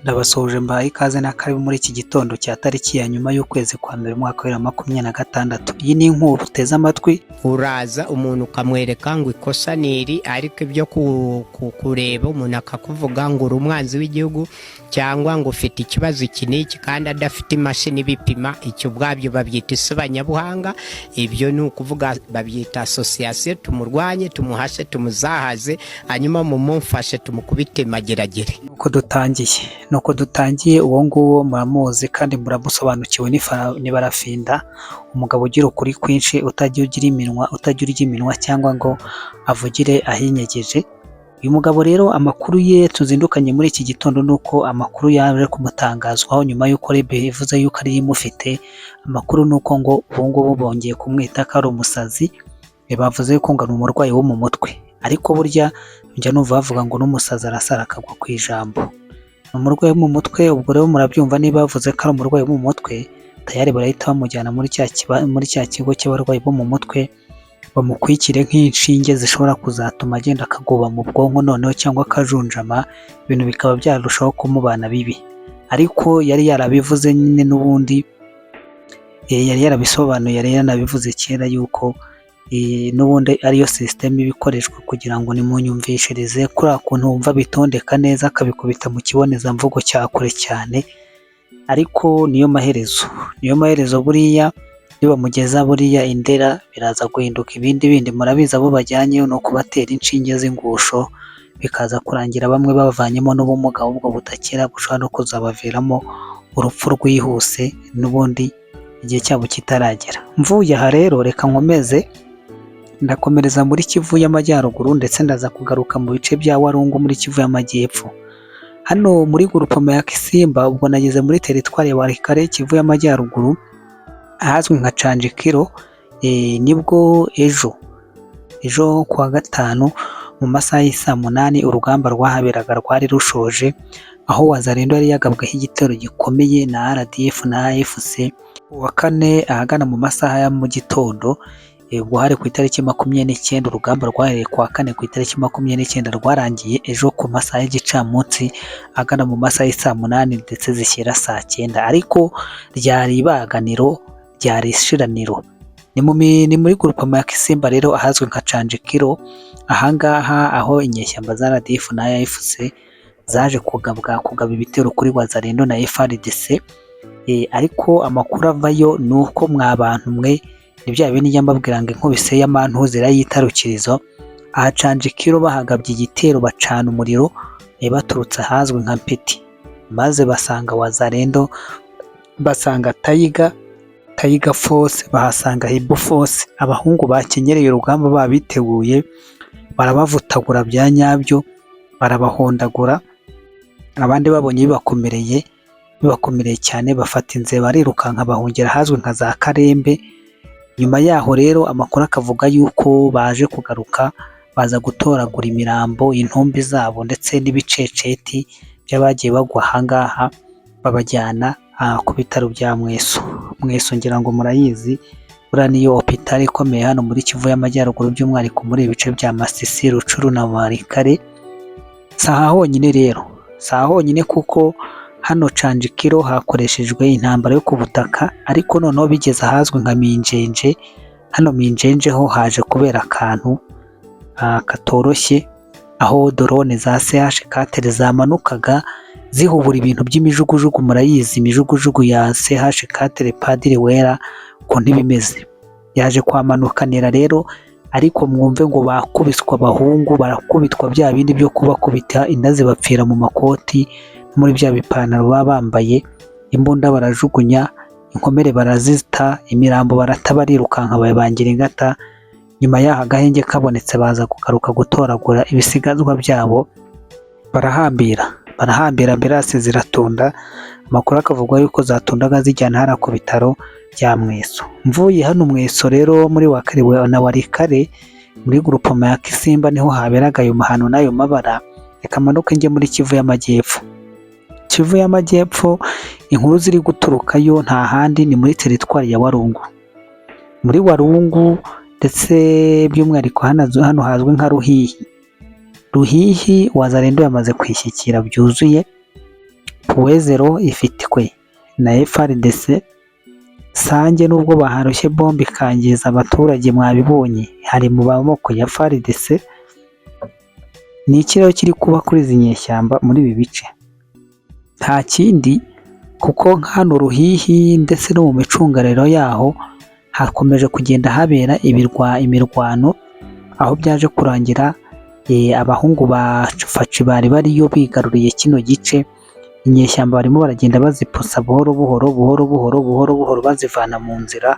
Ndabasuhuje mbahaye ikaze na karibu muri iki gitondo cya tariki ya nyuma y'ukwezi kwa mbere umwaka wa 2026. Iyi ni inkuru uteze amatwi. Uraza umuntu ukamwereka ngo ikosa ni iri, ariko ibyo kureba umuntu akakuvuga ngo uri umwanzi w'igihugu cyangwa ngo ufite ikibazo iki n'iki kandi adafite imashini ibipima, icyo ubwabyo babyita isebanyabuhanga. Ibyo ni ukuvuga babyita association. Tumurwanye, tumuhashe, tumuzahaze, hanyuma mumumfashe tumukubite mageragere. Nuko dutangiye. Uwo nguwo muramuzi kandi muramusobanukiwe, ni Barafinda, umugabo ugira ukuri kwinshi, utajya ugira iminwa, utajya urya iminwa cyangwa ngo avugire ahinyegeje. Uyu mugabo rero, amakuru ye tuzindukanye muri iki gitondo ni uko amakuru yaje kumutangazwaho nyuma y'uko RIB ivuze yuko ariyo imufite. Amakuru ni uko ngo ubu ngubu bongeye kumwita ko ari umusazi. Bavuze yuko ngo ni umurwayi wo mu mutwe, ariko burya njya numva bavuga ngo n'umusazi arasara akagwa ku ijambo. Ni umurwayi wo mu mutwe. Ubwo rero murabyumva, niba bavuze ko ari umurwayi wo mu mutwe, tayari barahita bamujyana muri cya kigo cy'abarwayi bo mu mutwe, bamukwikire nk'inshinge zishobora kuzatuma agenda akagoba mu bwonko noneho cyangwa akajunjama, ibintu bikaba byarushaho kumubana bibi. Ariko yari yarabivuze nyine n'ubundi, yari yarabisobanuye, yari yanabivuze kera yuko n'ubundi ariyo système iba ikoreshwa kugira ngo nimunyumvishirize kuriya kuntu wumva bitondeka neza, akabikubita mu kibonezamvugo cya kure cyane. Ariko niyo maherezo, niyo maherezo. Buriya nibamugeza buriya Indera biraza guhinduka ibindi bindi. Murabizi, abo bajyanyeyo ni ukubatera inshinge z'ingusho, bikaza kurangira bamwe bavanyemo n'ubumuga ahubwo budakira, bushobora no kuzabaviramo urupfu rwihuse n'ubundi igihe cyabo kitaragera. Mvuye aha rero, reka nkomeze, ndakomereza muri Kivu y'Amajyaruguru, ndetse ndaza kugaruka mu bice bya Walungu muri Kivu y'Amajyepfo. Hano muri groupement ya Kisimba, ubwo nageze muri teritwari ya Walikale, Kivu y'Amajyaruguru, ahazwi nka Canjikiro. Nibwo ejo kuwa gatanu mu masaha y'isaa 8 urugamba rwahaberaga rwari rushoje, aho Wazalendo yari yagabweho igitero gikomeye na RDF na AFC. Uwa kane ahagana mu masaha ya mu gitondo, ubwo hari ku itariki 29. Urugamba rwahereye kuwa kane ku itariki 29, rwarangiye ejo ku masaha y'igicamunsi, agana mu masaha y'isaa 8 ndetse zishyira saa 9, ariko ryari ibaganiro, ryari ishiraniro. Ni muri groupement ya Kisimba rero, ahazwi nka Canjikiro. Ahangaha aho inyeshyamba za RDF na AFC zaje kugaba ibitero kuri Wazalendo na FARDC. Ariko amakuru avayo ni uko mwa bantu mwe, ni bya bindi njya mbabwira ngo inkubise y'amantuze irayitarukirizo. Aha Canjikiro bahagabye igitero, bacana umuriro baturutse ahazwi nka Mpiti, maze basanga Wazalendo, basanga Tiger Force, bahasanga Hibu Force, abahungu bakenyereye urugamba babiteguye, barabavutagura bya nyabyo, barabahondagura. Abandi babonye bibakomereye cyane, bafata inzira barirukanka, bahungira ahazwi nka za Karembe. Nyuma yaho rero amakuru akavuga yuko baje kugaruka, baza gutoragura imirambo, intumbi zabo ndetse n'ibiceceti by'abagiye bagwa ahangaha, babajyana ku bitaro bya Mweso. Mweso ngira ngo murayizi, buriya niyo hôpital ikomeye hano muri Kivu y'Amajyaruguru, by'umwihariko muri ibi bice bya Masisi, Rutshuru na Walikale. Si aha honyine rero, si aha honyine, kuko hano Canjikiro hakoreshejwe intambara yo ku butaka, ariko noneho bigeze ahazwi nka Minjenje. Hano Minjenje ho haje kubera akantu katoroshye, aho drone za CH4 zamanukaga zihubura ibintu by'imijugujugu. Murayizi imijugujugu ya CH4 Padiri Wera ukuntu iba imeze, yaje kwamanukanira rero. Ariko mwumve ngo bakubiswe, abahungu barakubitwa bya bindi byo kubakubita inda zibapfira mu makoti, muri bya bipantaro baba bambaye, imbunda barajugunya, inkomere barazita, imirambo barata, barirukanka babangira ingata. Nyuma y'aho agahenge kabonetse, baza kugaruka gutoragura ibisigazwa byabo, barahambira, ambulance ziratunda. Amakuru akavuga yuko zatundaga zijyana hariya ku bitaro bya Mweso. Mvuye hano Mweso rero muri Wakariwe na Walikale, muri groupement ya Kisimba, niho haberaga ayo mahano n'ayo mabara. Reka manuke njye muri Kivu y'Amajyepfo. Kivu y'Amajyepfo, inkuru ziri guturukayo nta handi ni muri teritwari ya Walungu. Muri Walungu ndetse by'umwihariko hano hazwi nka Ruhihi. Ruhihi Wazalendo yamaze kwishyikira byuzuye. Point Zéro ifitwe na FARDC. Sange nubwo baharushye bombe ikangiza abaturage mwabibonye, hari mu maboko ya FARDC. Ni iki rero kiri kuba kuri izi nyeshyamba muri ibi bice? Nta kindi, kuko hano Ruhihi ndetse no mu micungararo yaho hakomeje kugenda habera imirwano, aho byaje kurangira abahungu ba Fatshi bari bariyo bigaruriye kino gice. Inyeshyamba barimo baragenda bazipusa buhoro buhoro, buhoro buhoro, buhoro buhoro, bazivana mu nzira,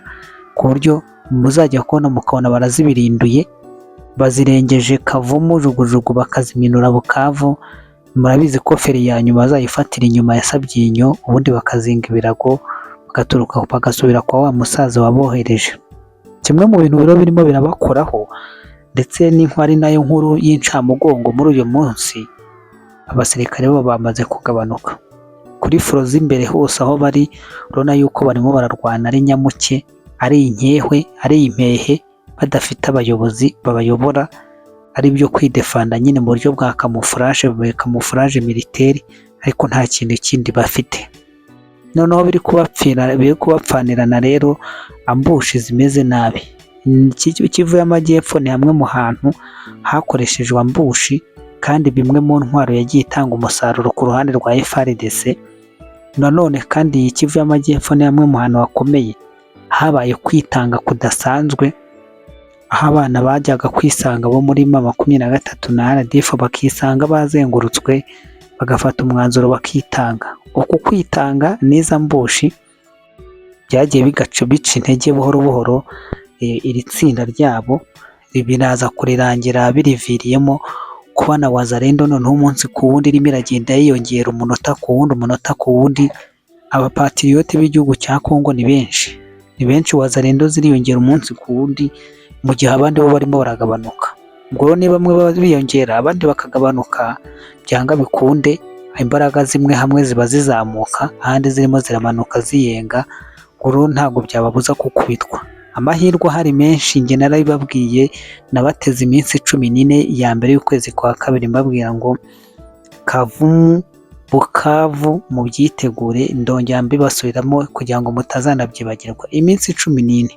ku buryo muzajya kubona mukabona barazibirinduye, bazirengeje Kavumu jugujugu, bakaziminura Bukavu. Murabizi ko feri ya nyuma bazayifatira inyuma ya Sabyinyo, ubundi bakazinga ibirago bagaturuka bagasubira kwa wa musaza wabohereje. Kimwe mu bintu rero birimo birabakoraho ndetse n'inkwari nayo nkuru y'incamugongo muri uyu munsi, abasirikare bo bamaze kugabanuka kuri front z'imbere hose aho bari. Urabona yuko barimo bararwana ari nyamuke, ari inkehwe, ari impehe, badafite abayobozi babayobora, ari byo kwidefanda nyine mu buryo bwa camouflage, camouflage militaire, ariko nta kintu kindi bafite. Noneho biri kubapfira, biri kubapfanirana rero ambush zimeze nabi. Kivu y'Amajyepfo ni hamwe mu hantu hakoreshejwe ambush, kandi bimwe mu ntwaro yagiye itanga umusaruro ku ruhande rwa FARDC. Nanone kandi iyi Kivu y'Amajyepfo ni hamwe mu hantu hakomeye habaye kwitanga kudasanzwe, aho abana bajyaga kwisanga bo muri M23 na RDF bakisanga bazengurutswe, bagafata umwanzuro bakitanga. Uku kwitanga n'izo ambush byagiye bigaca bica intege buhoro buhoro iri tsinda ryabo, biraza kurirangira biriviriyemo kuba na Wazalendo noneho umunsi ku wundi irimo iragenda yiyongera, umunota ku wundi, umunota ku wundi. Abapatriote b'igihugu cya Kongo ni benshi, ni benshi. Wazalendo ziriyongera umunsi ku wundi, mu gihe abandi bo barimo baragabanuka. Ubwo rero niba bamwe biyongera abandi bakagabanuka, byanga bikunde imbaraga zimwe hamwe ziba zizamuka, ahandi zirimo ziramanuka ziyenga. Ubwo rero ntabwo byababuza gukubitwa. Amahirwe ahari menshi, njye narabibabwiye, nabateze iminsi 14 ya mbere y'ukwezi kwa kabiri mbabwira ngo Kavumu, Bukavu mubyitegure. Ndongera mbibasubiramo kugira ngo mutazanabyibagirwa. Iminsi 14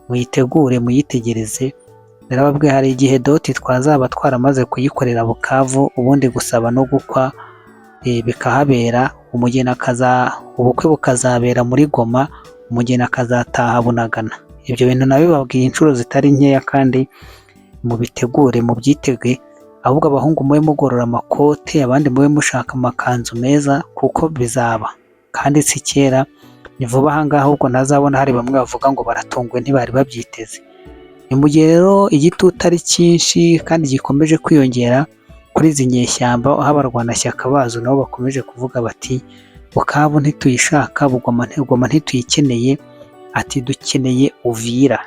muyitegure, muyitegereze. Narababwiye hari igihe dot twazaba twaramaze kuyikorera Bukavu, ubundi gusaba no gukwa bikahabera, umugeni akaza, ubukwe bukazabera muri Goma, umugeni akazataha Bunagana. Ibyo bintu nabibabwiye inshuro zitari nkeya, kandi mubitegure, mubyitege. Ahubwo abahungu mube mugorora amakote, abandi mube mushaka amakanzu meza, kuko bizaba kandi si kera, ni vuba aha ngaha. Ahubwo ntazabona hari bamwe bavuga ngo baratunguwe, ntibari babyiteze. Ni mu gihe rero igitutu ari cyinshi kandi gikomeje kwiyongera kuri izi nyeshyamba, aho abarwanashyaka bazo nabo bakomeje kuvuga bati Bukavu ntituyishaka, Goma ntituyikeneye, ati dukeneye Uvira,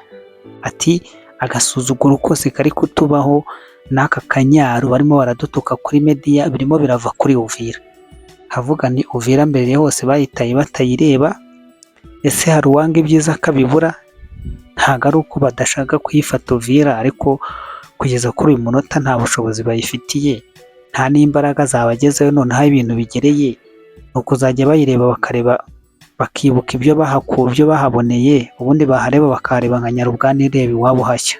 ati agasuzuguro kose kari kutubaho n'aka kanyaro barimo baradutuka kuri media birimo birava kuri Uvira. Havuga ni Uvira mbere hose bayitaye batayireba. Ese hari uwanga ibyiza akabibura? Ntabwo ari uko badashaka kuyifata Uvira, ariko kugeza kuri uyu munota nta bushobozi bayifitiye, nta n'imbaraga zabagezeho. Noneho aho ibintu bigereye ni ukuzajya bayireba, bakareba, bakibuka ibyo bahakuye, ibyo bahaboneye, ubundi bahareba bakahareba nka Nyarubwana ireba iwabo hashya.